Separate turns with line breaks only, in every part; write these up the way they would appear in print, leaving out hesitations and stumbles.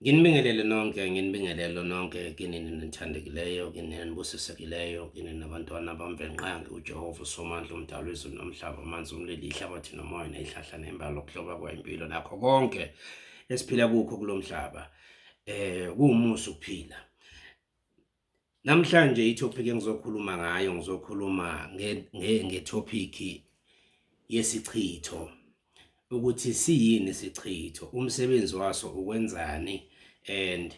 Nginibingelele nonke, nginibingelele nonke kinini nithandekileyo, kinini nibusisekileyo, kinini nabantwana bamvenqangi uJehova uSomandla umdali wezulu nomhlaba, amanzi, umlilo, ihlabathi nomoya nezihlahla nembala okuhloba kwayimpilo nakho konke esiphila kukho kulo mhlaba. Kuwumusa ukuphila. Namhlanje i-topic engizokhuluma ngayo ngizokhuluma nge-topic yesichitho ukuthi siyini isichitho, umsebenzi waso ukwenzani and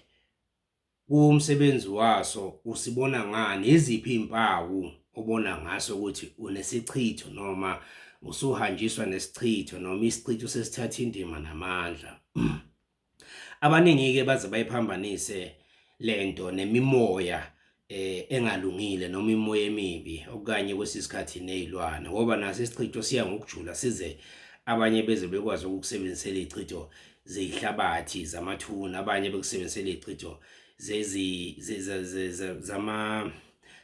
kumsebenzi waso usibona ngani, iziphi izimpawu obona ngaso ukuthi unesichitho noma usuhanjiswa nesichitho noma isichitho sesithatha indima namandla. Abaningi-ke baze bayiphambanise lento nemimoya engalungile noma imoya emibi okanye kwesinye isikhathi nezilwane ngoba naso isichitho siya ngokujula size abanye beze bekwazi ukukusebenzisela izichitho zezihlabathi zamathuna abanye bekusebenzisela izichitho zezi zama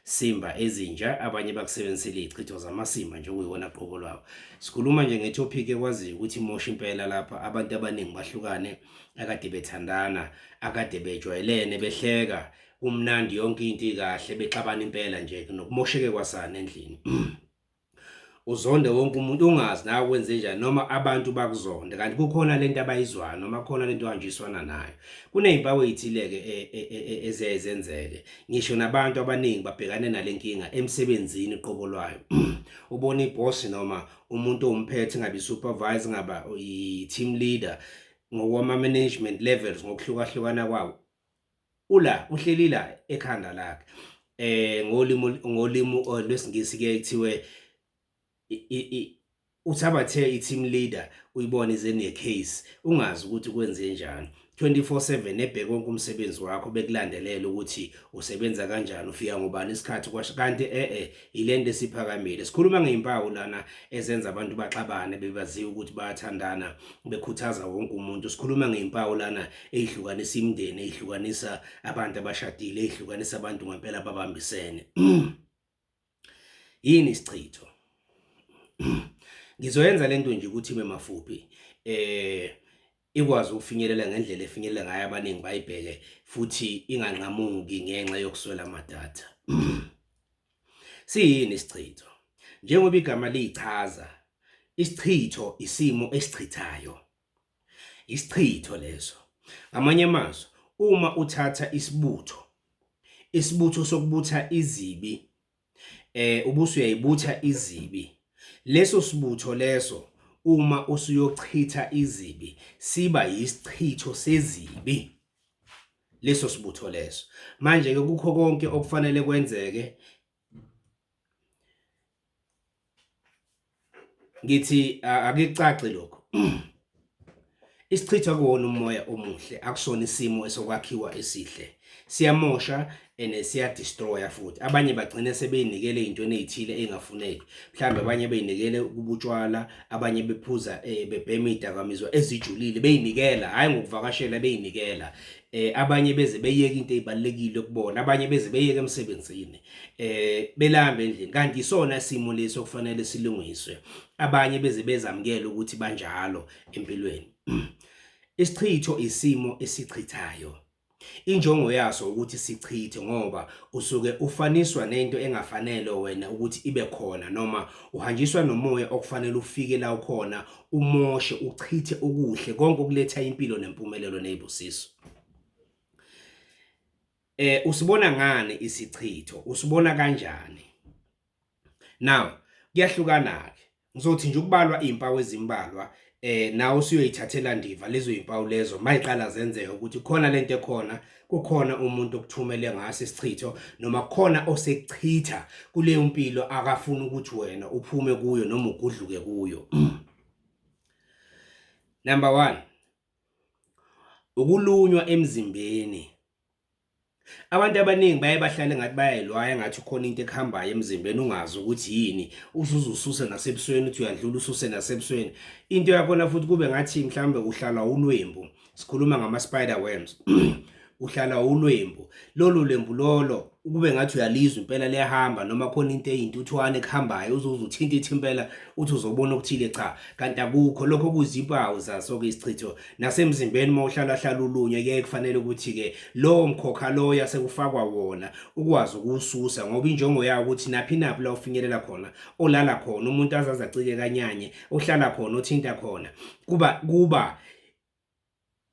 simba ezinja abanye bakusebenzisela izichitho zamasimba nje okuyiwona qobo lwawo. Sikhuluma nje nge-topic ekwaziyo ukuthi imosha impela lapha abantu abaningi bahlukane akade bethandana akade bejwayelene behleka kumnandi yonke into ikahle bexabana impela nje nokumosheke kwasana endlini. Uzonde wonke umuntu ungazi nawe kwenze njani noma abantu bakuzonde kanti kukhona lento abayizwayo noma khona lento ohanjiswana nayo. Kunezimpawu ezithile-ke e, e, e, eziyaye zenzeke ngisho nabantu abaningi babhekane nale nkinga emsebenzini qobo lwayo. Ubona ibhosi noma umuntu owumphethe ngabe i-supervisor ngaba i-team leader ngokwama-management levels ngokuhlukahlukana kwawo ula uhleli la ekhanda lakhe ngolimi ngolimi lwesingisi ke kuthiwe uthabathe i-team leader uyibone ize ne-case ungazi ukuthi kwenze njani 24/7 ebheke wonke umsebenzi wakho bekulandelela ukuthi usebenza kanjani ufika ngobani isikhathi kwasho kanti eh ilento esiphakamile sikhuluma ngezimpawu lana ezenza abantu baxabane bebaziwa ukuthi bayathandana bekhuthaza wonke umuntu sikhuluma ngezimpawu lana eyihlukanisa imindeni eyihlukanisa abantu abashadile eyihlukanisa abantu ngempela babambisene. Yini isichitho? Ngizoyenza lento nje ukuthi ibe mafuphi ikwazi ukufinyelela ngendlela efinyelela ngayo abaningi bayibheke futhi inganqamuki ngenxa yokuswela amadatha. Siyini isichitho? Njengoba igama liyichaza, isichitho isimo esichithayo. Isichitho leso. Ngamanye amazwi, uma uthatha isibutho, isibutho sokubutha izibi, ubusu uyayibutha izibi. Leso sibutho leso uma usuyochitha izibi siba yisichitho sezibi leso sibutho leso. Manje ke kukho konke okufanele kwenzeke Ngithi akucaci lokho. Isichitho akuwona umoya omuhle, akusona isimo esokwakhiwa esihle. Siyamosha and siyadestroya futhi. Abanye bagcine sebeyinikele ey'ntweni ey'thile ey'ngafuneki. Mhlawumbe abanye beyinikele kubutshwala, abanye bephuza bebhema iy'dakamizwa ezijulile beyinikela, hhayi ngokuvakashela beyinikela. Abanye beze beyeke into ey'balulekile kubona, abanye beze beyeke emsebenzini. Belambe endlini kanti isona isimo lesi okufanele silungiswe abanye beze bezamukele ukuthi banjalo empilweni. Isichitho isimo esichithayo, injongo yaso ukuthi sichithe ngoba usuke ufaniswa nento engafanele wena ukuthi ibe khona noma uhanjiswa nomoya okufanele ufike la ukhona umoshe uchithe okuhle konke okuletha impilo nempumelelo nezibusiso. Usibona ngani isichitho? Usibona kanjani? Now, kuyahlukana ke. Ngizothi nje ukubalwa izimpawu ezimbalwa nawe usuyoyithathela ndiva lezo zimpawu lezo mayiqala zenzeka ukuthi khona lento ekhona kukhona umuntu okuthumele ngaso isichitho noma khona osekuchitha kuleyo mpilo akafuna ukuthi wena uphume kuyo noma ugudluke kuyo. Number 1, ukulunywa emzimbeni. Abantu abaningi baye bahlale ngathi bayayilwaya ngathi khona into ekuhambayo emzimbeni ungazi ukuthi yini usuze ususe nasebusweni uthi uyadlula ususe nasebusweni into yakhona futhi kube ngathi mhlawumbe uhlala ulwembu sikhuluma ngama spider webs uhlala ulwembu lolu lwembu lolo. Kube ngathi uyalizwa impela liyahamba noma khona into eyintuthwane ekuhambayo uzuze uthinta ithi impela uthi uzobona okuthile, cha kanti akukho. Lokho kuzimpawu zaso-ke isichitho. Nasemzimbeni uma uhlala hlala ulunywe kuyaye kufanele ukuthi-ke lowo mkhokha loyo asekufakwa wona ukwazi ukuwususa, ngoba injongo yawo ukuthi naphi naphi la ufinyelela khona, olala khona umuntu azaze acike kanyanye, ohlala khona, othinta khona, kuba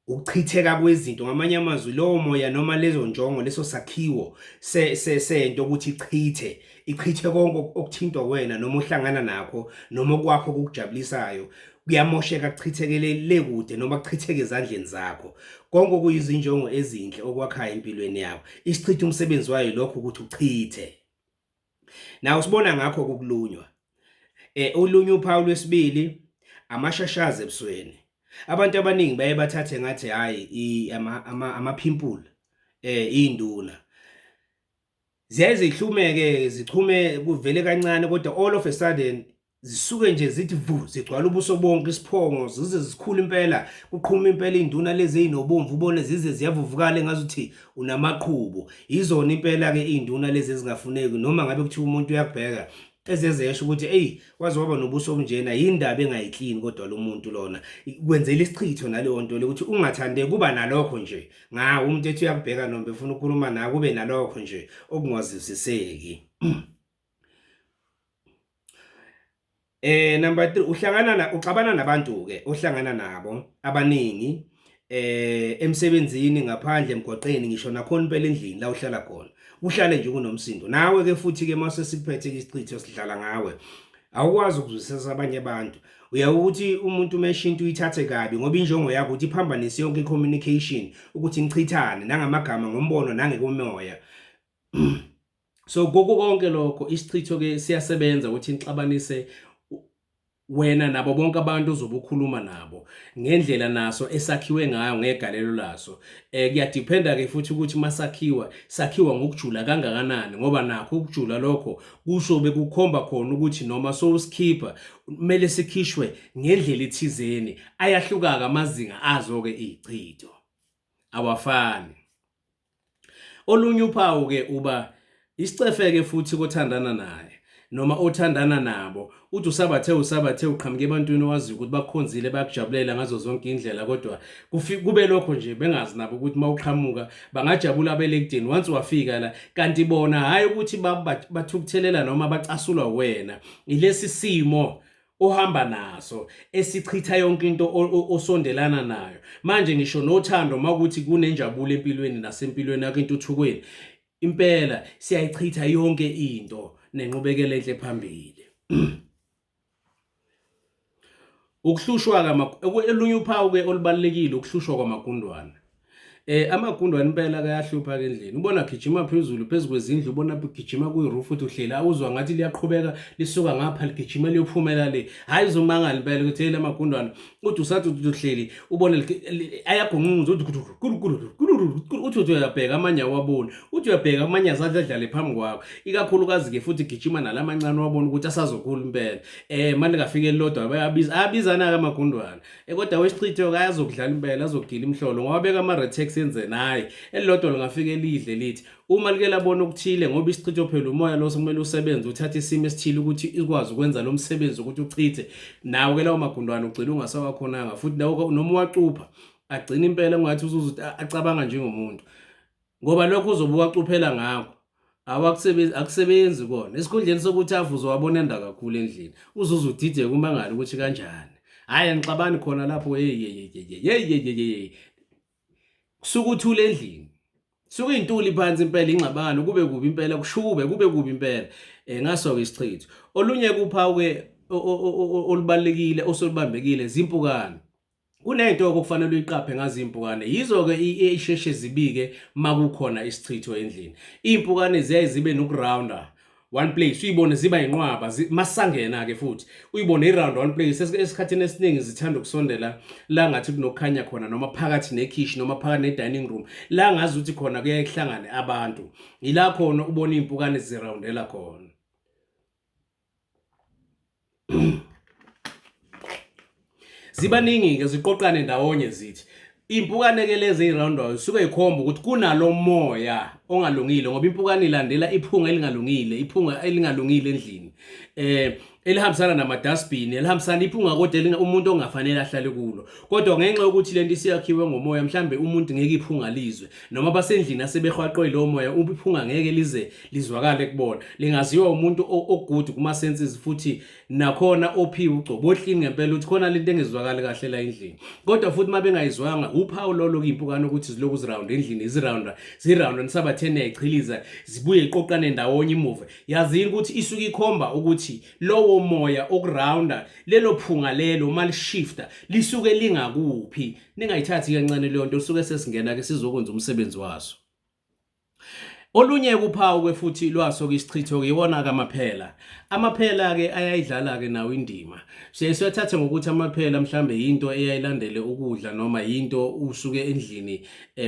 ukuchitheka kwezinto. Ngamanye amazwi lowo moya noma lezo njongo, leso sakhiwo sento ukuthi ichithe, ichithe konke okuthintwa wena noma ohlangana nakho noma okwakho okukujabulisayo, kuyamosheka, kuchithekele le kude noma kuchitheke ezandleni zakho. Konke okuyizinjongo ezinhle okwakhayo empilweni yakho, isichithe umsebenzi wayo lokho ukuthi uchithe. Nawo sibona ngakho ukulunywa. Olunye uphawu lwesibili amashashazi ebusweni. Abantu abaningi baye bathathe ngathi hayi ama-pimple induna. Ziyaye zihlumeke zichume kuvele kancane, kodwa all of a sudden zisuke nje zithi vu zigcwala ubuso bonke, isiphongo zize zikhule impela, kuqhuma impela induna lezi ezinobomvu, ubone zize ziyavuvukala engazuthi unamaqhubu. Izona impela ke induna lezi ezingafuneki, noma ngabe kuthiwa umuntu uyakubheka ezezesho ukuthi eyi waze waba nobuso obunjena, yindaba engayiklini kodwa lo muntu lona kwenzela isichitho naleyo nto le ukuthi ungathande kuba nalokho nje ngawo umuntu ethi uyakubheka noma efuna ukukhuluma nawe kube nalokho nje okungazwisiseki. Number 3, uhlangana na uxabana nabantu ke ohlangana nabo abaningi emsebenzini, ngaphandle emgwaqeni, ngisho nakhona impela endlini la uhlala khona, uhlale nje kunomsindo nawe ke. Futhi ke mase sikuphethe isichitho sidlala ngawe, awukwazi ukuzwisisa abanye abantu. Uyawukuthi umuntu mesho into uyithathe kabi, ngoba injongo yakho ukuthi iphambanise yonke i-communication, ukuthi nichithane nangamagama, ngombono nangekomoya.
So koko konke lokho isichitho ke siyasebenza ukuthi nixabanise wena nabo bonke abantu ozobe ukhuluma nabo ngendlela naso esakhiwe ngayo ngegalelo laso. Kuyadependa ke futhi ukuthi masakhiwa sakhiwa ngokujula kangakanani, ngoba nakho ukujula lokho kusho bekukhomba khona ukuthi noma sowusikhipha kumele sikhishwe ngendlela ethizeni. Ayahluka-ke amazinga azo-ke izichitho, awafani. Olunye uphawu ke uba isicefeke futhi kothandana naye noma othandana nabo, uthi usabathe usabathe uqhamuke ebantwini owaziyo ukuthi bakukhonzile, bayakujabulela ngazo zonke indlela, kodwa kube lokho nje bengazi nabo ukuthi mawuqhamuka bangajabula abelekudeni once wafika la, kanti bona hhayi ukuthi bathukuthelela noma bacasulwa wena, ilesi simo ohamba naso esichitha yonke into osondelana nayo. Manje ngisho nothando, makuthi kunenjabulo empilweni nasempilweni yakho, intuthukweni impela siyayichitha yonke into nenqubekela enhle phambili. Ukuhlushwa elunye uphawu ke olubalulekile ukuhlushwa kwamagundwane. Amagundwane impela kayahlupha ke endlini. Ubona gijima phezulu phezu kwezindlu, ubona gijima kuyi-roof, uthi uhleli awuzwa ngathi liyaqhubeka lisuka ngapha ligijima liyophumela le. Hhayi uzomangala impela ukuthi hey lamagundwane, uthi usathi uthi uhleli ubone ayagunquza, uthi uthi uthi uyabheka amanye awaboni, uthi uyabheka amanye azadla adlale phambi kwakho. Ikakhulukazi ke futhi gijima nalamancane wabona ukuthi asazokhula impela. Manje ngafika elilodwa bayabiza, ayabizana-ke amagundwane. Kodwa wesichitho ke ayazokudlala impela, azogila imhlolo ngoba beka ama-retex enzeni. Hhayi elilodwa lingafike lidle lithi uma like labona okuthile, ngoba isichitho phela umoya lo sekumele usebenze uthathe isimo esithile ukuthi ikwazi ukwenza lo msebenzi ukuthi uchithe. Nawo ke lawo magundwane ugcina ungasawakhonanga futhi noma uwacupha agcina impela engathi uzuze acabanga njengomuntu, ngoba lokho uzobe uwacuphela ngakho awakusebenzi, akusebenzi kona. Esikhundleni sokuthi avuze wabona enda kakhulu endlini, uzuze udideke umangale ukuthi kanjani. Hhayi anixabani khona lapho, hey hey hey hey hey hey, kusuke uthule endlini, suke iy'ntuli phansi impela, ingxabano kube kubi impela, kushube kube kubi impela. Ngaso-ke isichitho. Olunye kuphawu-ke olubalulekile osolubambekile zimpukane. Kunento okufanele uyiqaphe ngazo iy'mpukane, yizo-ke isheshe zibike makukhona isichitho endlini. Iy'mpukane ziyaye zibe nokurawunda one place, uyibone ziba yinqwaba masangena-ke futhi uyibone i-round one place. Esikhathini esiningi zithanda ukusondela la ngathi kunokukhanya khona, noma phakathi nekhishi noma phakathi ne-dining room la ngazi ukuthi khona kuyaye kuhlangane abantu, yila khona ubona iy'mpukane zirawundela khona. Zibaningi-ke ziqoqane ndawonye zithi Impukane ke lezi eziroundayo suke ikhomba ukuthi kunalomoya ongalungile, ngoba impukane ilandela iphunga elingalungile, iphunga elingalungile endlini elihambisana nama-dustbin, elihambisana iphunga kodwa umuntu ongafanele ahlale kulo. Kodwa ngenxa yokuthi lento isiyakhiwe ngomoya, mhlambe umuntu ngeke iphunga lizwe, noma basendlini asebehwaqwe lowo moya, iphunga ngeke lize lizwakale kubona, lingaziwa umuntu o-good kuma-senses futhi nakhona ophiwe ugcobo ohlini ngempela ukuthi khona lento engezwakali kahle la endlini. Kodwa futhi uma bengayizwanga, uphawu lolo kuyimpukane ukuthi zilokhu ziround endlini, zirounda zirounda, nisabathe niyayichiliza, zibuye iqoqane ndawonye imuve. Yazini ukuthi isuke ikhomba ukuthi lowo moya okurounda, lelo phunga lelo uma lishifta lisuke lingakuphi. Ningayithathi kancane leyo nto, suke sesingena ke sizokwenza umsebenzi waso. Olunye uphawu ke futhi lwaso ke isichitho ke iwona ke amaphela. Amaphela ke ayayidlala ke nawo indima. Siye siyathathe ngokuthi amaphela mhlambe yinto eyayilandele ukudla noma yinto usuke endlini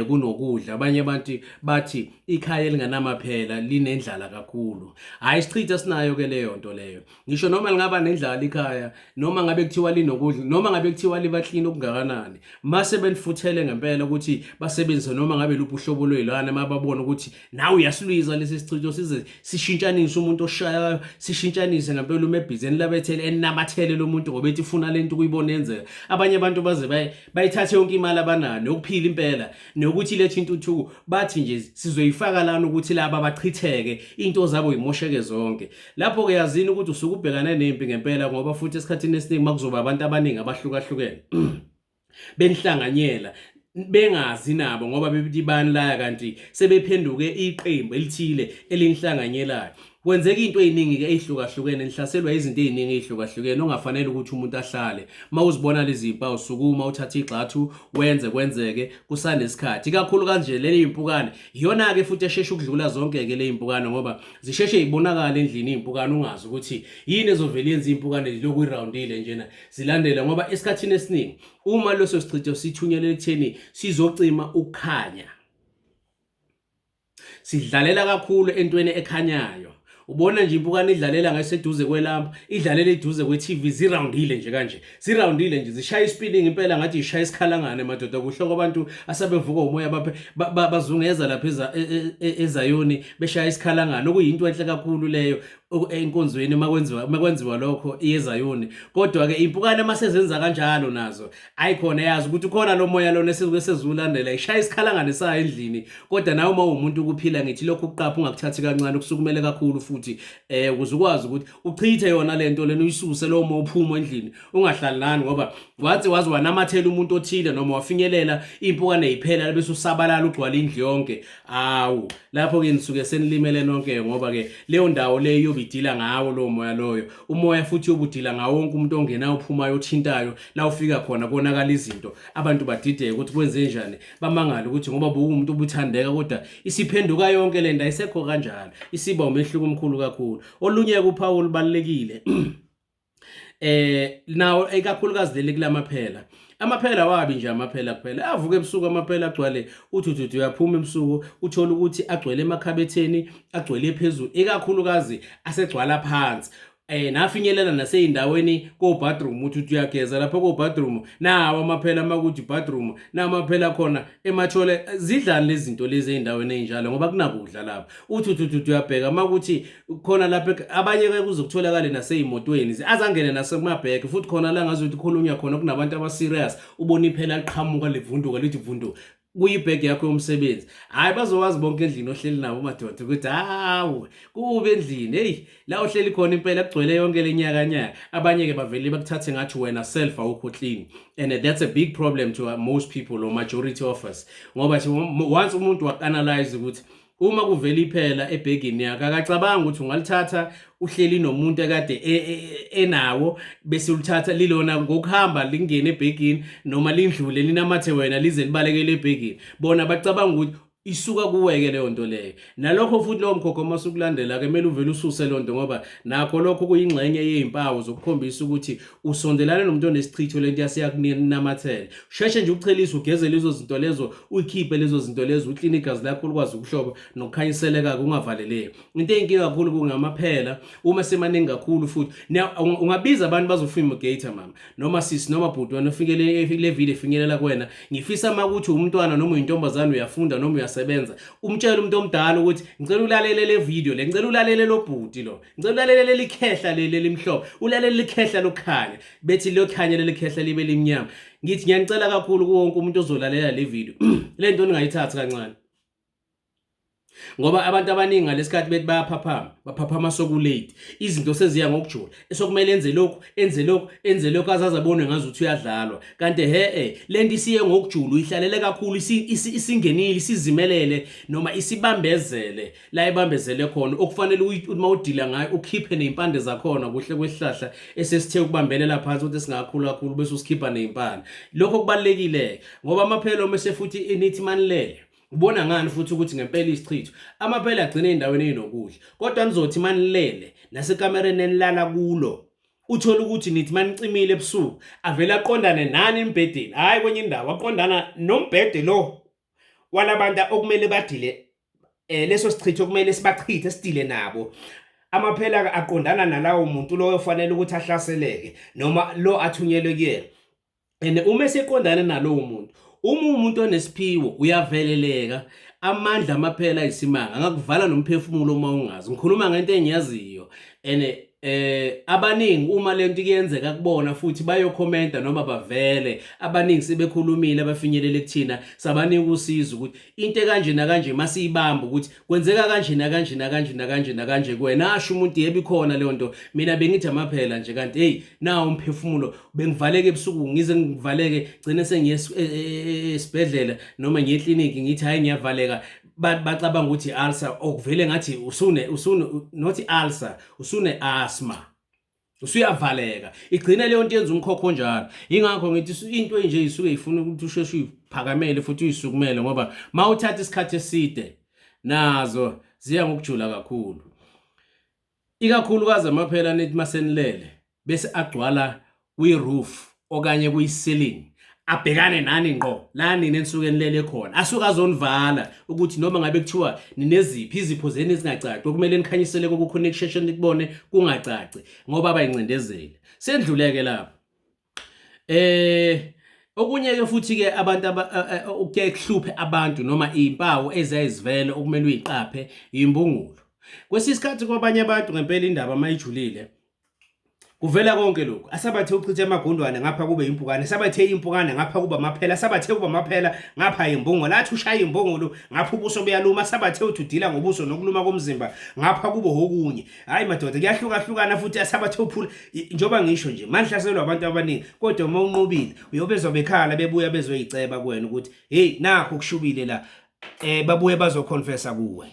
kunokudla. Abanye abantu bathi ikhaya elinganamaphela linendlala kakhulu. Hayi, isichitho sinayo ke leyo nto leyo. Ngisho noma lingaba nendlala ikhaya, noma ngabe kuthiwa linokudla, noma ngabe kuthiwa liba clean okungakanani, mase belifuthele ngempela ukuthi basebenzise noma ngabe luphi uhlobo lwey'lwane, uma babona ukuthi nawe uyasilwiza lesi sichitho, size sishintshanise umuntu oshayayo, sishintshanise ngempela uma ebhizeni labethele enamathele lo muntu ngoba ethi ufuna lento ukuyibona yenzeka. Abanye abantu baze bayithathe yonke imali abanayo nokuphila impela nokuthi ilethe intuthuko, bathi nje sizoyifaka lana ukuthi laba bachitheke, into zabo imosheke zonke. Lapho-ke yazini ukuthi usuke ubhekane nempi ngempela, ngoba futhi esikhathini esiningi makuzoba abantu abaningi abahlukahlukene benihlanganyela bengazi nabo ngoba bebani laya, kanti sebephenduke iqembu elithile elinihlanganyelayo. Kwenzeka into eziningi-ke ey'hlukahlukene, nihlaselwa izinto ey'ningi ey'hlukahlukene ongafanele ukuthi umuntu ahlale. Uma uzibona lezi mpawu, sukuma uthathe igxathu wenze kwenzeke kusanesikhathi. Ikakhulu kanje leli mpukane iyona-ke futhi eshesha ukudlula zonke-ke le mpukane, ngoba zisheshe ibonakala endlini iy'mpukane, ungazi ukuthi yini ezovele yenze iy'mpukane zilokhu irawundile njena zilandela. Ngoba esikhathini esiningi uma leso sichitho sithunyelwe ekutheni sizocima ukukhanya, sidlalela kakhulu entweni ekhanyayo. Ubona nje impukane idlalela ngaseduze kwelampu, idlalela eduze kwe-TV, zirawundile nje kanje, zirawundile nje, zishaya ispinning impela ngathi ishaya isikhalangane madoda. Kuhle kwabantu asabevuka umoya baphe bazungeza lapha eZayoni beshaya isikhalangane, okuyinto enhle kakhulu leyo enkonzweni makwenziwa lokho iyeZayoni. Kodwa ke impukane masezenza kanjalo nazo ayikhona, yazi ukuthi ukhona lo moya lona esuke sezulandela, ishaya isikhalangane sayo endlini. Kodwa nawe uma uwumuntu ukuphila, ngithi lokhu ukuqapha ungakuthathi kancane, kusukumele kakhulu futhi ukuze ukwazi ukuthi uchithe yona lento lena, uyisuse lo moya uphuma endlini, ungahlali nani, ngoba wathi waze wanamathela umuntu othile noma wafinyelela impukane iphela bese usabalala ugcwala indlu yonke. Awu, lapho ke nisuke senilimele nonke, ngoba ke leyo ndawo leyo iyobidila ngawo lowo moya loyo, umoya futhi uyobudila ngawo wonke umuntu ongenayo ophumayo othintayo. La ufika khona konakala izinto, abantu badideke ukuthi kwenze njani, bamangale ukuthi ngoba buwumuntu obuthandeka, kodwa isiphenduka yonke le nto, ayisekho kanjalo, isiba umehluko omkhulu kakhulu. Olunye uphawu olubalulekile nawo ikakhulukazi leli kulamaphela, amaphela wabi nje amaphela kuphela avuka ebusuku, amaphela agcwale uthi uthi uyaphuma ebusuku uthola ukuthi agcwele emakhabetheni, agcwele phezulu, ikakhulukazi asegcwala phansi, nafinyelela naseyindaweni ko bathroom, uthi uthi uyageza lapho ko bathroom, nawo amaphela, makuthi bathroom namaphela khona emathole. Zidlani lezi zinto lezi ey'ndaweni ey'njalo? Ngoba kunakudla lapho. Uthi uthi uthi uyabheka makuthi khona lapha, abanye ke kuzokutholakala nasey'motweni, azangene nasemabheke futhi khona la ngazuthi khulunywa khona kunabantu aba-serious, ubona iphela liqhamuka livunduka lithi vundu kuyibhegi yakho yomsebenzi. Hhayi, bazowazi bonke endlini ohleli nabo madoda ukuthi hawu, kube endlini heyi la ohleli khona impela kugcwele yonke le nyakanyaka. Abanye-ke bavele bakuthathe ngathi wena self awukho clean, and that's a big problem to most people or majority of us, ngoba once umuntu waku-analyze ukuthi uma kuvela iphela ebhegini yakhe, akacabanga ukuthi ungalithatha uhleli nomuntu ekade enawo, bese ulithatha lilona ngokuhamba lingene ebhegini noma lindlule linamathe wena lize libalekele ebhegini. Bona bacabanga ukuthi Isuka kuweke leyo nto leyo. Nalokho futhi lowo mkhokha uma usukulandela ke kumele uvele ususe leyo nto ngoba nakho lokho kuyingxenye yezimpawu zokukhombisa ukuthi usondelane nomuntu onesichitho lento yasiyakunamathela. Usheshe nje uchelise ugeze lezo zinto lezo uyikhiphe lezo zinto lezo ukline igazi lakho likwazi ukuhloba nokukhanyiseleka kungavaleleki. Into eyinkinga kakhulu kungamaphela uma semaningi kakhulu futhi ungabiza abantu bazofumigate mama noma sisi noma bhuti wena ufike le video ifinyelela kuwena ngifisa uma kuthi umntwana noma uyintombazane uyafunda noma uyasebenza umtshele umuntu omdala ukuthi ngicela ulalele le video le ngicela ulalele lo bhuti lo ngicela ulalele leli khehla leli elimhlophe ulalele likhehla lokukhanya bethi lokhanya leli khehla libe limnyama ngithi ngiyanicela kakhulu kuwo wonke umuntu ozolalela le video le nto ningayithathi kancane ngoba abantu abaningi ngalesikhathi bethi bayaphaphama baphaphama sokulate izinto seziya ngokujula esokumele enze lokhu enze lokhu enze lokhu azaze abone ngazi ukuthi uyadlalwa kanti he-e le nto isiye ngokujula uyihlalele kakhulu isingenile isizimelele noma isibambezele la ibambezele khona okufanele uma udila ngayo ukhiphe ney'mpande zakhona kuhle kwesihlahla esesithe ukubambelela phansi ukuthi singakhulu kakhulu bese usikhipha ney'mpande lokho kubalulekile ngoba amaphelo mese futhi inithi manilele Ubona ngani futhi ukuthi ngempela isichitho amaphela agcine endaweni enokudla kodwa nizothi manilele nasekamereni enilala kulo uthole ukuthi nithi manicimile ebusuku avele aqondane nani embhedeni hhayi kwenye indawo aqondana nombhede lo walabantu okumele badile eh leso sichitho okumele sibachithe sidile nabo amaphela aqondana nalawo muntu loyo fanele ukuthi ahlaseleke noma lo athunyelwe kuyena And uma eseqondane nalowo muntu, uma uwumuntu onesiphiwo uyaveleleka, amandla amaphela ayisimanga, angakuvala nomphefumulo uma ungazi. Ngikhuluma ngento engiyaziyo and abaningi uma lento kuyenzeka kubona futhi bayokhomenta noma bavele abaningi sebekhulumile abafinyelele kuthina sabanika usizo ukuthi into ekanje nakanje masiyibamba ukuthi kwenzeka kanje nakanje nakanje nakanje nakanje kuwena asho umuntu yebo ikhona leyo nto mina bengithi amaphela nje kanti hey nawo umphefumulo bengivaleke ebusuku ngize ngivaleke gcine sengiye e, e, e, esibhedlela noma ngiye ekliniki ngithi hayi ngiyavaleka bacabanga ukuthi ulcer okuvele ngathi usune usune not ulcer usune asthma usuyavaleka igcina leyo nto yenza umkhokho onjalo ingakho ngithi into enje isuke ifuna ukuthi usheshe uyiphakamele futhi uyisukumele ngoba mawuthatha isikhathi eside nazo ziya ngokujula kakhulu ikakhulukazi amaphela nithi masenilele bese agcwala kwi-roof okanye kwi-ceiling abhekane nani ngqo la nina enisuke nilele khona asuke azonivala ukuthi noma ngabe kuthiwa nineziphi izipho zenu ezingacaci okumele nikhanyisele kokukhona ekusheshe nikubone kungacaci ngoba abayincindezeli sendluleke lapho eh okunye ke futhi ke abantu okuyaye kuhluphe abantu noma izimpawu eziyayizivele okumele uyiqaphe imbungulu kwesinye isikhathi kwabanye abantu ngempela indaba mayijulile Kuvela konke lokhu. Asabathe uchithe amagundwane ngapha kube impukane, sabathe impukane ngapha kuba amaphela, sabathe kuba amaphela ngapha imbongolo, athi ushaya imbongolo ngapha ubuso buyaluma, sabathe uthi udila ngobuso nokuluma komzimba ngapha kube okunye. Hayi madoda kuyahlukahlukana futhi asabathe uphula njengoba ngisho nje manhlaselwa abantu abaningi kodwa uma unqobile uyobezwa bekhala bebuya bezoyiceba kuwena ukuthi hey nakho kushubile la eh babuye bazoconfessa kuwe.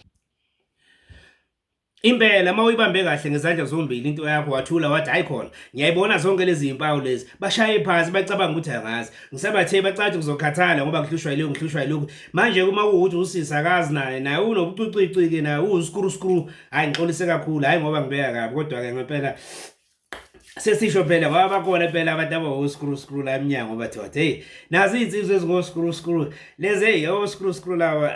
Impela uma uyibambe kahle ngezandla zombili into yakho wathula wathi hayi khona ngiyayibona zonke lezi zimpawu lezi bashaye phansi bacabanga ukuthi angazi ngisabathe bacathi ngizokhathala ngoba ngihlushwa yilokhu ngihlushwa yilokhu manje uma kuwukuthi usisi akazi naye naye unobucuciciki naye uwuskru skru hayi ngixolise kakhulu hayi ngoba ngibeka kabi kodwa ke ngempela sesisho phela ngoba bakhona phela abantu abawo-screw screw la emnyango bathi wathi heyi nazi iy'nsizwa ezingo-screw screw lezi eyi o-screw screw lawa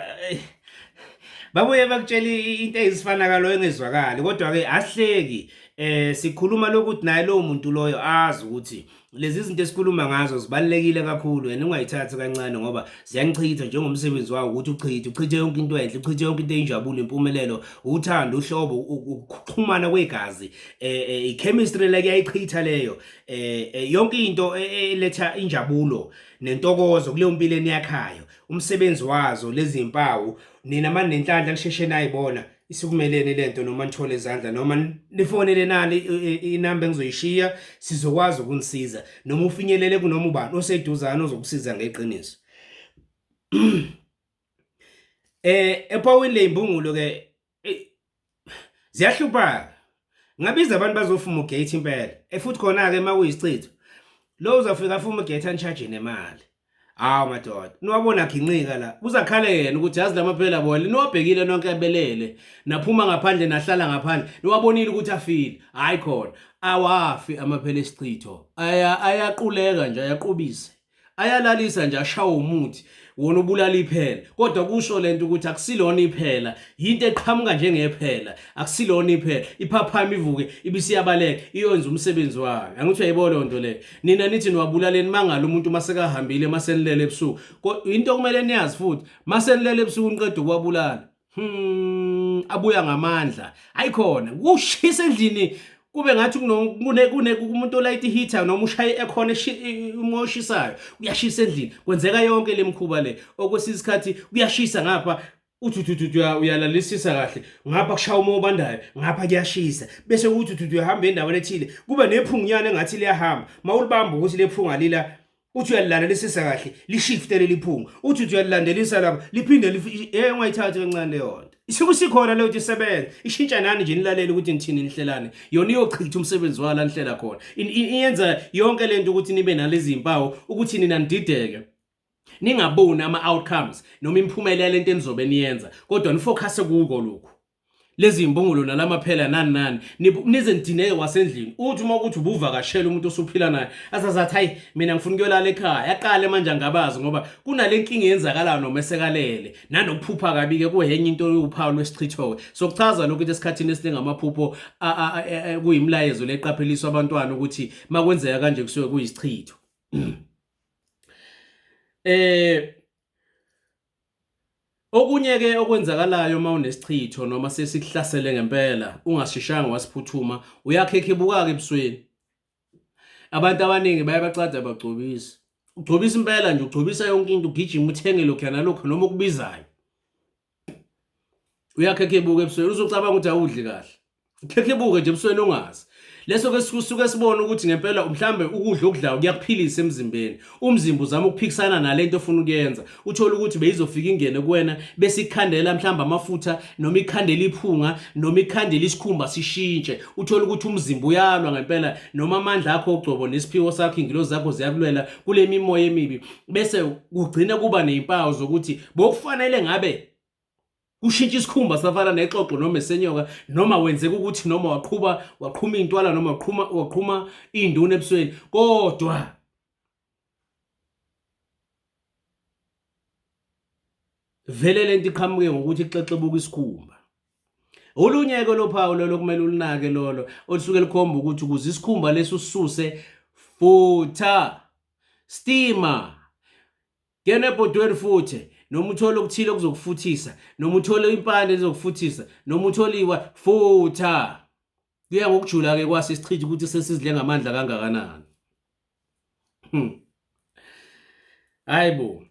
babuye bakutshela into eyisifana kalo engezwakali kodwa-ke asihleki eh sikhuluma lokuthi naye lowo muntu loyo azi ukuthi lezi zinto esikhuluma ngazo zibalulekile kakhulu and ungayithathi kancane ngoba ziyanichitha njengomsebenzi wawo ukuthi uchithe uchithe yonke into enhle uchithe yonke into eyinjabulo impumelelo uthando uhlobo ukuxhumana kwegazi eh, eh i-chemistry le kuyayichitha leyo eh, eh yonke into e, e, eletha injabulo nentokozo kuleyo mpilo eniyakhayo umsebenzi wazo lezi mpawu nina manenhlanhla nisheshe nayibona isukumeleni lento noma nithole izandla noma nifonele nali inamba engizoyishiya sizokwazi ukunisiza noma ufinyelele kunoma ubani oseduzane ozokusiza ngeqiniso eh ephawini lezimbungulo ke ziyahlupha ngabiza abantu bazofumugate impela eh futhi khona ke makuyisichitho lo uzofika afumugate anicharge nemali.
Hawu madoda, niwabona ginqika la.
Uzakhale yena ukuthi yazi lamaphela bona niwabhekile nonke ebelele naphuma ngaphandle nahlala ngaphandle niwabonile ukuthi afile. Hayi khona awafi amaphela esichitho aya ayaquleka nje ayaqubisa ayalalisa nje ashawa umuthi wona ubulala iphela kodwa kusho lento ukuthi akusilona iphela yinto eqhamuka njengephela akusilona iphela iphaphama ivuke ibisiyabaleka iyonza umsebenzi wayo angithi uyayibona leyo nto leyo nina nithi niwabulaleni mangalo umuntu masekahambile masenilele ebusuku into okumele niyazi futhi masenilele ebusuku niqeda ukuwabulala abuya ngamandla ayikhona kushisa endlini kube ngathi kune kune umuntu olayita i-heater noma ushaye i-aircon umoya oshisayo kuyashisa endlini kwenzeka yonke le mkhuba le okwesinye isikhathi kuyashisa ngapha uthi uthi uthi uyalalisisa kahle ngapha kushaya umoya obandayo ngapha kuyashisa bese uthi uthi uyahamba endaweni ethile kube nephungunyana engathi liyahamba mawulibamba ukuthi lephunga lila uthi uyalilalelisisa kahle lishifte leli phunga uthi uthi uyalilandelisa lapha liphinde eh ungayithathi kancane leyo nto isuke isikhona leyo nto isebenza ishintsha nani nje nilalele ukuthi nithini nihlelane yona iyochitha umsebenzi wayo la nihlela khona iyenza yonke lento ukuthi nibe nalezi zimpawu ukuthi nina nidideke ningaboni ama-outcomes noma imiphumela yalento enizobe niyenza kodwa nifocuse kuko lokhu lezi imbungulu nalamaphela nani nani nize nidineke wasendlini uthi uma ukuthi ubuvakashela umuntu osuphila naye azazathi hayi mina ngifuna ukuyolala ekhaya yaqale manje angabazi ngoba kunale nkinga eyenzakalayo noma esekalele nanokuphupha kabi-ke kuhenye into yophawu lwesichitho-ke sokuchaza lokhu ukuthi esikhathini esiningi amaphupho kuyimilayezo leqapheliswa abantwana ukuthi makwenzeka kanje kusuke kuyisichitho eh Okunye ke okwenzakalayo uma unesichitho noma sesikuhlasele ngempela ungashishanga wasiphuthuma uyakhekhebuka-ke ebusweni. Abantu abaningi baye bacada bagcobisa. Ugcobisa impela nje ugcobisa yonke into ugijima uthenge lokhu nalokhu noma okubizayo. Uyakhekhebuka ebusweni uzocabanga ukuthi awudli kahle. Ukhekhebuke nje ebusweni ungazi. Leso ke suke sibona ukuthi ngempela mhlambe ukudla okudlayo kuyakuphilisa emzimbeni. Umzimba uzama ukuphikisana nalento ofuna ukuyenza. Uthole ukuthi beyizofika ingene kuwena bese ikhandela mhlambe amafutha noma ikhandela iphunga noma ikhandela isikhumba sishintshe. Uthole ukuthi umzimba uyalwa ngempela noma amandla akho ogcobo nesiphiwo sakho ingilozi zakho ziyakulwela kule mimoya emibi bese kugcina kuba nezimpawu zokuthi bokufanele ngabe kushintsha isikhumba safana nexoxo noma esenyoka noma wenzeka ukuthi noma waqhuba waqhuma intwala noma waqhuma waqhuma induna ebusweni kodwa vele lento iqhamuke ngokuthi ixexebuka isikhumba olunye-ke lophawu lolo kumele ulunake lolo olusuke lukhomba ukuthi ukuze isikhumba lesi usisuse futha steamer Ngena ebhodweni futhi noma uthole okuthile okuzokufuthisa noma uthole impande ezokufuthisa noma uthole iwa futha kuya ngokujula ke kwase isichitha ukuthi sesizidle ngamandla kangakanani. Hayibo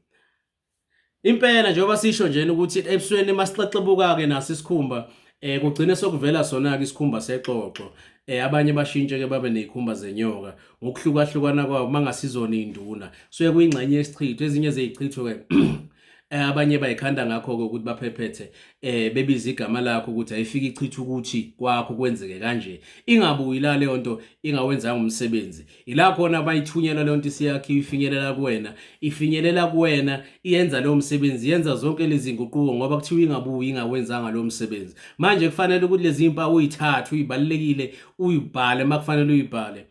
impela njengoba sisho nje ukuthi ebusweni masixexebuka ke naso isikhumba eh kugcine sokuvela sona ke isikhumba sexoxo eh abanye bashintshe ke babe nezikhumba zenyoka ngokuhlukahlukana kwawo mangasizona induna suke kuyingxenye yesichitho ezinye zezichitho ke eh, abanye bayikhanda ngakho-ke ukuthi baphephethe eh bebiza igama lakho ukuthi ayifike ichitha ukuthi kwakho kwenzeke kanje ingabuyi la leyo nto ingawenzanga umsebenzi ila khona bayithunyelwa leyo nto isiyakhiwa ifinyelela kuwena ifinyelela kuwena iyenza leyo msebenzi yenza zonke lezi nguquko ngoba kuthiwa ingabuyi ingawenzanga lowo msebenzi manje kufanele ukuthi lezi mpawu uyithathe uyibalekile uyibhale makufanele uyibhale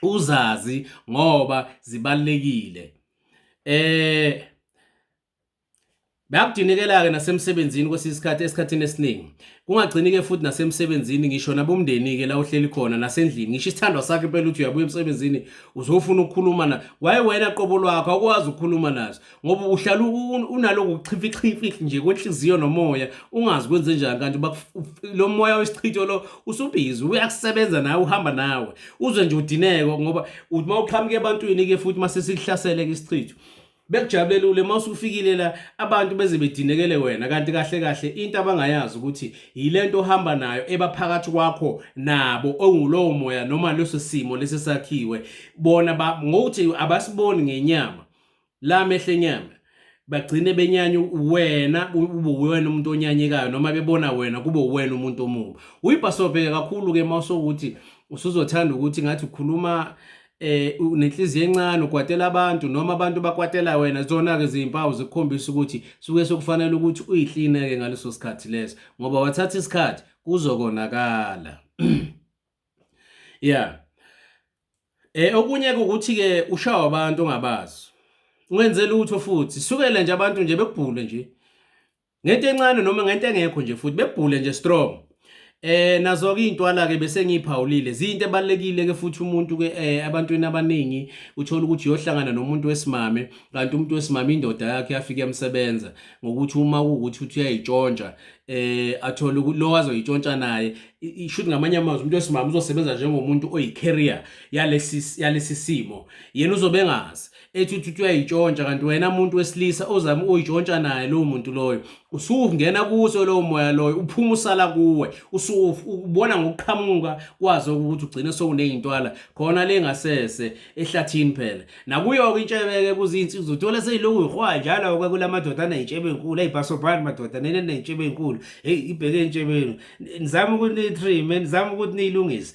uzazi ngoba zibalekile eh Bayakudinekela-ke nasemsebenzini kwesinye isikhathi esikhathini esiningi. Kungagcini-ke futhi nasemsebenzini ngisho nabomndeni-ke la uhleli khona nasendlini. Ngisho isithandwa sakho impela uthi uyabuya emsebenzini uzofuna ukukhuluma na. Waye wena qobo lwakho awukwazi ukukhuluma naso ngoba uhlala unaloku kuchifichifi nje kwenhliziyo nomoya ungazi kwenzenjani kanti lo moya wesichitho lo usubhizi uyakusebenza nawe uhamba nawe uzwe nje udineke ngoba uma uqhamuka ebantwini-ke futhi mase sikuhlasele-ke isichitho Bekujabulela ule uma usufikile la abantu beze bedinekele wena kanti kahle kahle into abangayazi ukuthi yilento ohamba nayo ebaphakathi kwakho nabo ongulowo moya noma leso simo lesi sakhiwe bona ngokuthi abasiboni ngenyama la mehlo enyama bagcine benyanya wena ube wena umuntu onyanyekayo noma bebona wena kube uwena umuntu omubi uyibhasobheke kakhulu ke mawusokuthi usuzothanda ukuthi ngathi ukhuluma. Unenhliziyo encane, ukwatela abantu noma abantu bakwatela wena. Zona ke ziyimpawu zikukhombisa ukuthi suke sokufanele ukuthi uyihline ke ngaleso sikhathi leso, ngoba wathatha isikhathi kuzokonakala. Yeah. Okunye ukuthi ke ushawa abantu ongabazi. Ungenze lutho futhi sukele nje abantu nje bekubhule nje. Ngento encane noma ngento engekho nje futhi bebhule nje strong. Nazo ke intwala ke bese ngiyiphawulile zinto ebalekile ke futhi umuntu ke ebantwini abaningi uthola ukuthi uyohlangana nomuntu wesimame, kanti umuntu wesimame indoda yakhe yafika yamsebenza ngokuthi uma kuwukuthi uthi uyayitshontsha, athole lo azoyitshontsha naye. Ishuthi ngamanye amazwi umuntu wesimame uzosebenza njengomuntu oyi-carrier yalesi simo, yena uzobe engazi, ethi uthi uyayitshontsha, kanti wena muntu wesilisa ozama uyitshontsha naye lowo muntu loyo usungena kuso lowo moya loyo, uphuma usala kuwe, usubona ngokuqhamuka kwazo ukuthi ugcine sowuneyintwala khona le ngasese ehlathini. Phela nakuyo-ke intshebeke kuzinsizwa uthole seyilokhu ihwa njalo-ke kula madoda aney'ntshebe ey'nkulu. Eyi, bhasobhani madoda nina niney'ntshebe ey'nkulu, heyi, ibheke entshebeni, nizame ukuthi niyi-trim, nizame ukuthi niyilungise.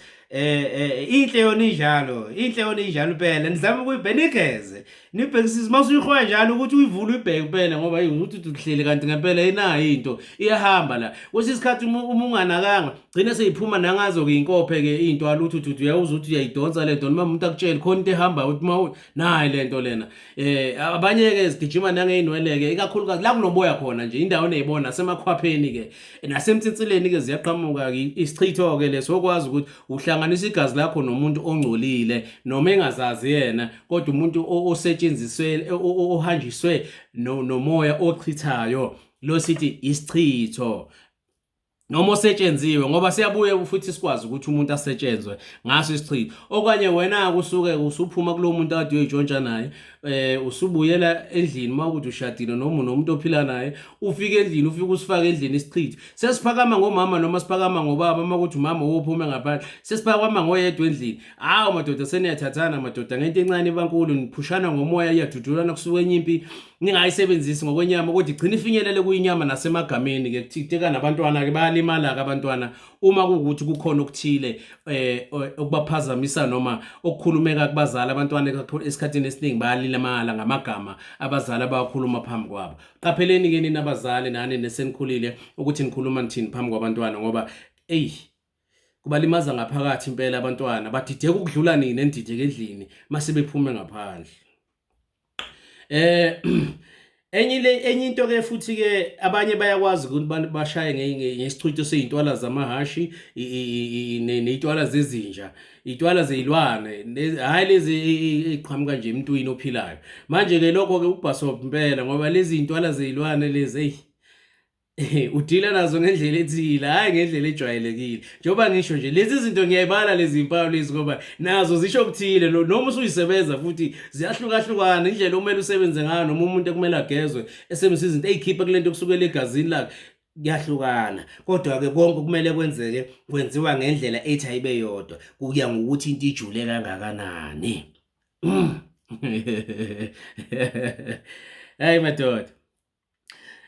Inhle yona injalo, inhle yona injalo impela. Nizame ukuyibheka, nigeze, nibhekisise uma usuyihwa njalo ukuthi uyivule uyibheke impela, ngoba hey, ukuthi uhleli kanti ngempela inayo into iyahamba la. Kwesinye isikhathi uma unganakanga gcine seyiphuma nangazo-ke inkophe-ke into aluthi uthi uyawuza ukuthi uyayidonsa le nto, noma umuntu akutshele khona into ehambayo ukuthi uma nayi le nto lena. Abanye-ke zigijima nangey'nwele-ke, ikakhulukazi la kunoboya khona nje, indawo eneyibona nasemakhwapheni-ke nasemtsinsileni-ke ziyaqhamuka-ke. Isichitho-ke leso okwazi ukuthi uhlanganisa igazi lakho nomuntu ongcolile noma engazazi yena, kodwa umuntu osetshenziswe ohanjiswe nomoya ochithayo lo, sithi isichitho noma osetshenziwe, ngoba siyabuye futhi sikwazi ukuthi umuntu asetshenzwe ngaso isichitho. Okanye wena kusuke usuphuma kulo muntu akade uyoyitshontsha naye, usubuyela endlini uma ukuthi ushadile noma unomuntu ophila naye, ufike endlini, ufike usifake endlini isichitho, sesiphakama ngomama noma siphakama ngobaba, uma kuthi umama wophume ngaphandle, sesiphakama ngoyedwa endlini. Hawu madoda, seniyathathana madoda ngento encane bankulu, niphushana ngomoya, iyadudulana, kusuke enye impi ningayisebenzisi ngokwenyama, kodwa igcina ifinyelele kuyinyama nasemagameni ke, kuthinteka nabantwana ke, bayalimala ke abantwana uma kuwukuthi kukhona okuthile okubaphazamisa noma okukhulumeka kubazali. Abantwana esikhathini esiningi bayalimala ngamagama abazali abawakhuluma phambi kwabo. Qapheleni ke nina abazali nani nesenikhulile ukuthi nikhuluma nithini phambi kwabantwana, ngoba eyi, kubalimaza ngaphakathi impela abantwana, badideka ukudlula nina enidideka endlini mase bephume ngaphandle. Enye le enye into ke futhi ke, abanye bayakwazi ukuthi abantu bashaye ngesichitho seyintwala zamahashi neyintwala zezinja, intwala zeyilwane, hayi lezi eziqhamuka nje emntwini ophilayo. Manje ke lokho ke ukubhasopa impela, ngoba lezi intwala zeyilwane lezi, eyi, udila nazo ngendlela ethile, hhayi ngendlela ejwayelekile. Njengoba ngisho nje lezi zinto ngiyayibala lezi mpawu lezi, ngoba nazo zisho okuthile, noma usuyisebenza futhi ziyahlukahlukana indlela okumele usebenze ngayo, noma umuntu ekumele agezwe esebenzisa izinto ey'khipha kule nto kusukela egazini lakhe,
kuyahlukana. Kodwa-ke konke kumele kwenzeke kwenziwa ngendlela ethi ayibe yodwa, kuya ngokuthi into ijule kangakanani.
Hayi madoda.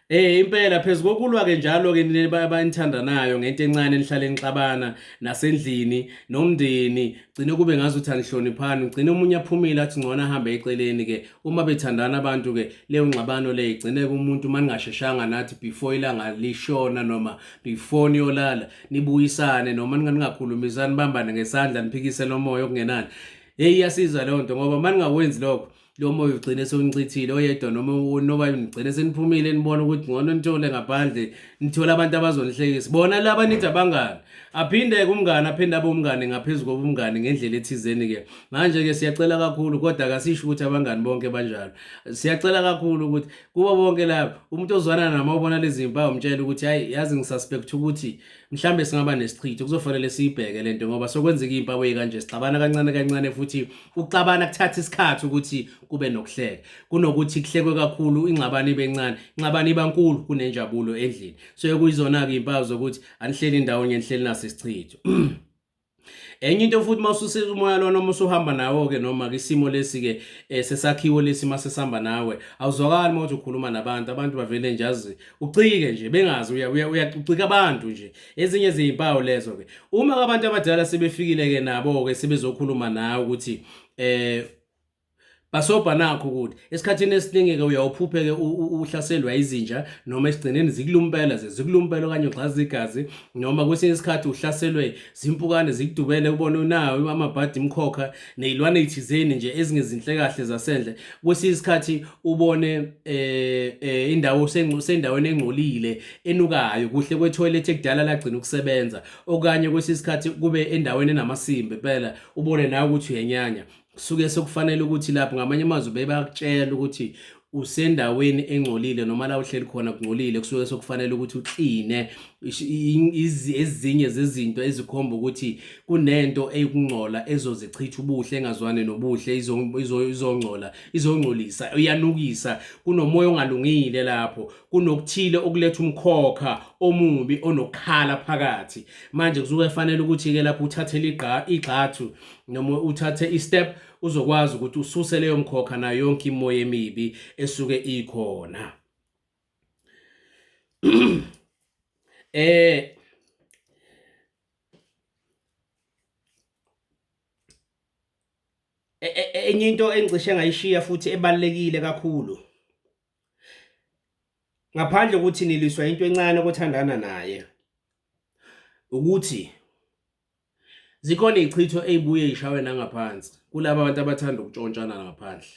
Impela phezu kokulwa ke njalo ke nina abanithandanayo ngento encane nihlale nixabana nasendlini nomndeni, gcine kube ngazuthi anihloniphani, ugcine omunye aphumile athi ngcono ahambe eceleni ke. Uma bethandana abantu ke, leyo ngxabano leyo igcine umuntu, uma ningasheshanga nathi before ilanga lishona noma before niyolala nibuyisane, noma ningakhulumisani, nibambane ngesandla niphikise lo moya okungenani. Hey, iyasiza leyo nto, ngoba uma ningakwenzi lokho lo moya ugcine sewunichithile oyedwa noma noba nigcine seniphumile, nibona ukuthi ngcono nithole ngaphandle, nithole abantu abazonihlekisa, bona laba nithi abangani. Aphinde-ke umngani aphinde abe umngani ngaphezu kobumngani ngendlela ethizeni-ke. Manje-ke siyacela kakhulu, kodwa kasisho ukuthi abangani bonke banjalo. Siyacela kakhulu ukuthi kubo bonke laba umuntu ozwana nama ubona lezi mpawu, umtshele ukuthi hayi, yazi ngisuspect ukuthi mhlambe singaba nesichitho, kuzofanele siyibheke lento, ngoba sokwenzeka iy'mpawu ey'kanje, sixabana kancane kancane, futhi ukuxabana kuthatha isikhathi ukuthi kube nokuhleka, kunokuthi kuhlekwe kakhulu ingxabano ibe ncane, ingxabano iba nkulu kunenjabulo endlini. So kuyizona-ke iy'mpawu zokuthi anihleli ndawonye, nihleli naso isichitho. Enye into futhi mawususiza umoya lona uma usuhamba nawo ke noma ke isimo lesi ke eh, sesakhiwo lesi mase sihamba nawe awuzwakali uma uthi ukhuluma nabantu abantu bavele nje azi ucike nje bengazi uyacucika abantu nje ezinye izimpawu lezo ke uma abantu abadala sebefikile ke nabo ke sebezokhuluma nawe ukuthi eh Bhasobha nakho ukuthi esikhathini esiningi-ke uyawuphuphe-ke uhlaselwa izinja noma esigcineni zikulumpela ze zikulumpela okanye ugxaza igazi noma kwesinye isikhathi uhlaselwe zimpukane zikudubele ubone unawo amabhadi imkhokha ney'lwane ey'thizeni nje ezingezinhle kahle zasendle kwesinye isikhathi ubone eh, indawo sendaweni engcolile enukayo kuhle kwethoyilethi ekudala lagcina ukusebenza okanye kwesinye isikhathi kube endaweni enamasimba impela ubone nawe ukuthi uyenyanya Kusuke sekufanele ukuthi lapho ngamanye amazwi bebakutshela ukuthi usendaweni engcolile noma la uhleli khona kungcolile kusuke sekufanele ukuthi ukline ezinye zezinto ezikhomba ukuthi kunento eyikungcola ezozichitha ubuhle engazwani nobuhle izongcola izongcolisa iyanukisa kunomoya ongalungile lapho kunokuthile okuletha umkhokha omubi onokukhala phakathi manje kusuke kufanele ukuthi-ke lapho uthathele igxathu noma uthathe i-step uzokwazi ukuthi ususe leyo mkhokha nayo yonke imoya emibi esuke ikhona eh e, e, e, enye into engicishe ngayishiya futhi ebalekile kakhulu ngaphandle ukuthi niliswa into encane okuthandana naye ukuthi Zikhona iy'chitho ey'buye y'shawe nangaphansi kulaba bantu abathanda ukutshontshana ngaphandle.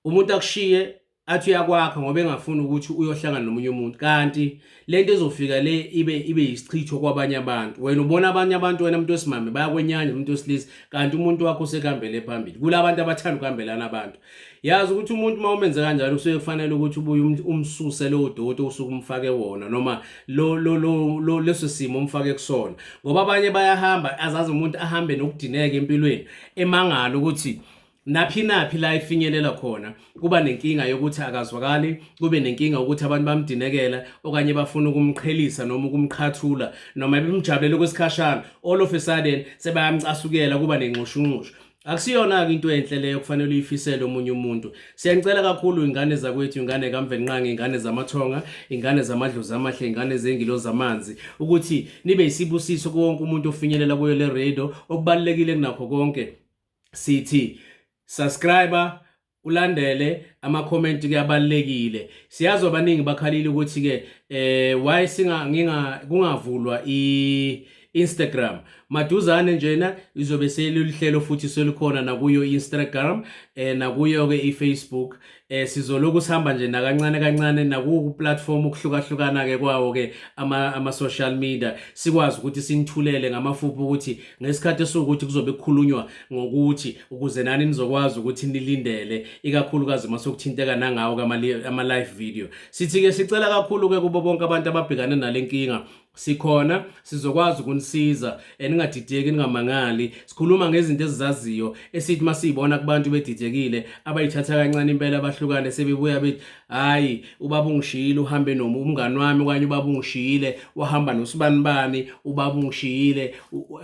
Umuntu akushiye athi uyakwakha ngoba engafuni ukuthi uyohlangana nomunye umuntu kanti lento ezofika le ibe ibe yisichitho kwabanye abantu. Wena ubona abanye abantu wena muntu wesimame bayakwenyanya umuntu wesilisa kanti umuntu wakho usekuhambele phambili. Kulabantu abathanda ukuhambelana abantu. Yazi ukuthi umuntu uma umenze kanjalo kusuke kufanele ukuthi ubuye um, umsuse lowo doti osuke umfake wona noma lo lo lo leso simo umfake kusona ngoba abanye bayahamba azazi umuntu ahambe nokudineka empilweni emangala ukuthi naphi naphi la ifinyelela khona kuba nenkinga yokuthi akazwakali kube nenkinga ukuthi abantu bamdinekela okanye bafuna ukumqhelisa noma ukumqhathula noma bemjabulela okwesikhashana all of a sudden sebayamcasukela kuba nenxushunxushu Akusiyona-ke into enhle leyo kufanele uyifisele omunye umuntu. Siyanicela kakhulu ingane zakwethu, ingane kaMvelinqangi, ingane zamathonga, ingane zamadlozi amahle, ingane zengilo zamanzi ukuthi nibe isibusiso kuwonke umuntu ofinyelela kuyo le radio. Okubalulekile kunakho konke sithi subscriber ulandele ama-comment kuyabalulekile siyazi abaningi bakhalile ukuthi ke eh why singa nginga kungavulwa i Instagram maduzane njena izobe selihlelo futhi selikhona nakuyo Instagram eh nakuyo ke iFacebook eh sizoloku sihamba nje nakancane kancane naku platform ukuhlukahlukana ke kwawo ke ama ama social media sikwazi ukuthi sinithulele ngamafuphi ukuthi ngesikhathi esiwukuthi kuzobe kukhulunywa ngokuthi ukuze nani nizokwazi ukuthi nilindele ikakhulukazi uma sokuthinteka nangawo ama-live video sithi-ke sicela kakhulu-ke kubo bonke abantu ababhekane nale nkinga sikhona sizokwazi ukunisiza eh, ningadideki ningamangali sikhuluma ngezinto ezizaziyo esithi masiyibona kubantu bedidekile abayithatha kancane impela bahlukane sebebuya bethi hayi ubaba ungishiyile uhambe noma umngani wami okanye ubaba ungishiyile wahamba nosibanibani ubaba ungishiyile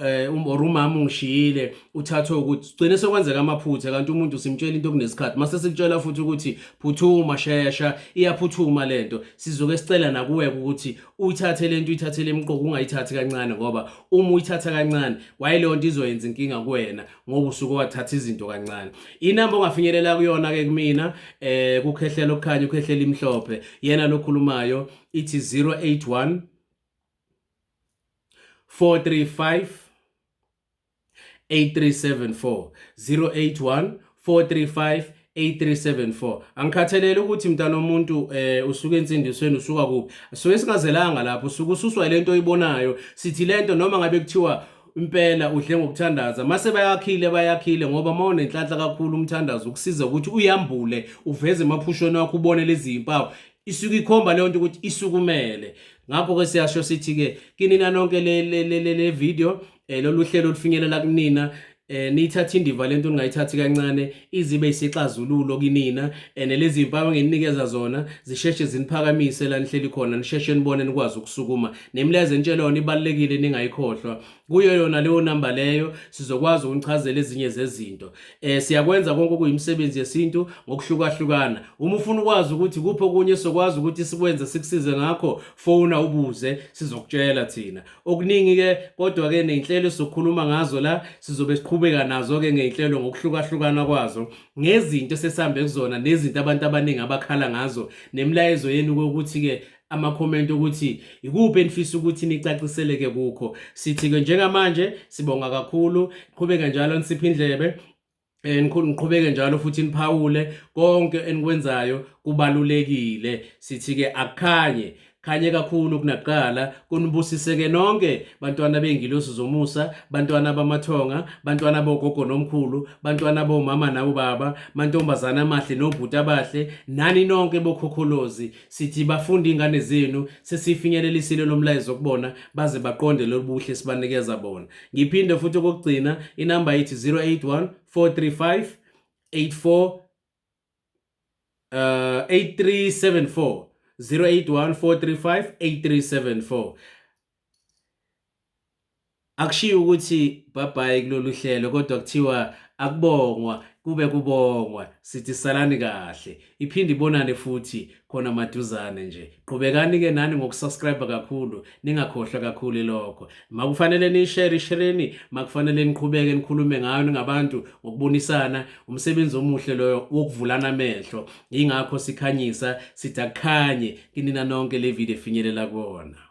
eh, um, or umama ungishiyile uthathwe ukuthi gcine sekwenzeka amaphutha kanti umuntu simtshela into kunesikhathi mase sikutshela futhi ukuthi phuthuma shesha iyaphuthuma lento sizoke sicela nakuwe ukuthi uyithathe lento uyithathele emqoka ungayithathi kancane ngoba uma uyithatha kancane wayileyo nto izoyenza inkinga kuwena ngoba usuke wathatha izinto kancane inamba ongafinyelela kuyona ke kumina eh kukhehlela okukhanya ukhehlela imhlophe yena lokhulumayo ithi 081 435 8374 081 435 8374 angikhathalele ukuthi mntana omuntu eh usuke ensindisweni usuka kuphi suke singazelanga lapho usuke ususwa lento oyibonayo sithi lento noma ngabe kuthiwa impela udle ngokuthandaza mase bayakhile bayakhile ngoba uma unenhlanhla kakhulu umthandazo ukusiza ukuthi uyambule uveze emaphushweni wakho ubone lezi zimpawu isuke ikhomba leyo nto ukuthi isukumele ngakho-ke siyasho sithi-ke kinina nonke le, le, le, le, le video eh, lolu hlelo olufinyelela kunina eh niyithatha indiva lento ningayithathi kancane izibe isixazululo kinina and lezi mpawu engininikeza zona zisheshe ziniphakamise la nihleli khona nisheshe nibone nikwazi ukusukuma nemilayezo entshela yona ibalulekile ningayikhohlwa. Kuyo yona leyo namba leyo sizokwazi ukunichazela ezinye zezinto. Eh siyakwenza konke okuyimisebenzi yesintu ngokuhlukahlukana. Uma ufuna ukwazi ukuthi kuphi okunye sokwazi ukuthi sikwenze sikusize ngakho, fona ubuze sizokutshela thina. Okuningi ke kodwa ke nezinhlelo esizokhuluma ngazo la sizobe siqhubeka nazo ke ngezinhlelo ngokuhlukahlukana kwazo ngezinto esesihambe kuzona nezinto abantu abaningi abakhala ngazo nemilayezo yenu ukuthi ke amakhomenti ukuthi ikuphi enifisa ukuthi nicaciseleke kukho. Sithi-ke njengamanje sibonga kakhulu, qhubeke njalo nisiphe indlebe eh niqhubeke njalo futhi niphawule konke enikwenzayo kubalulekile. Sithi-ke akukhanye khanye kakhulu kunakuqala, kunibusiseke nonke bantwana bey'ngilosi zomusa, bantwana bamathonga, bantwana bogogo nomkhulu, bantwana bomama nabobaba, mantombazane amahle nobhuti abahle, nani nonke bokhokholozi. Sithi bafunde ingane zenu sesifinyelelisile lo mlayezo kubona baze baqonde lolu buhle sibanikeza bona. Ngiphinde futhi okokugcina inamba ithi 081 435 84 8374 081 435 8374. Akushiwo ukuthi bye bye kulolu hlelo kodwa kuthiwa akubongwa kube kubongwa sithi salani kahle iphinde ibonane futhi khona maduzane nje qhubekani ke nani ngokusubscribe kakhulu ningakhohlwa kakhulu lokho makufanele nishare ishereni makufanele niqhubeke nikhulume ngayo ningabantu ngokubonisana umsebenzi omuhle loyo wokuvulana amehlo yingakho sikhanyisa sithi akukhanye kinina nonke le video efinyelela kuona.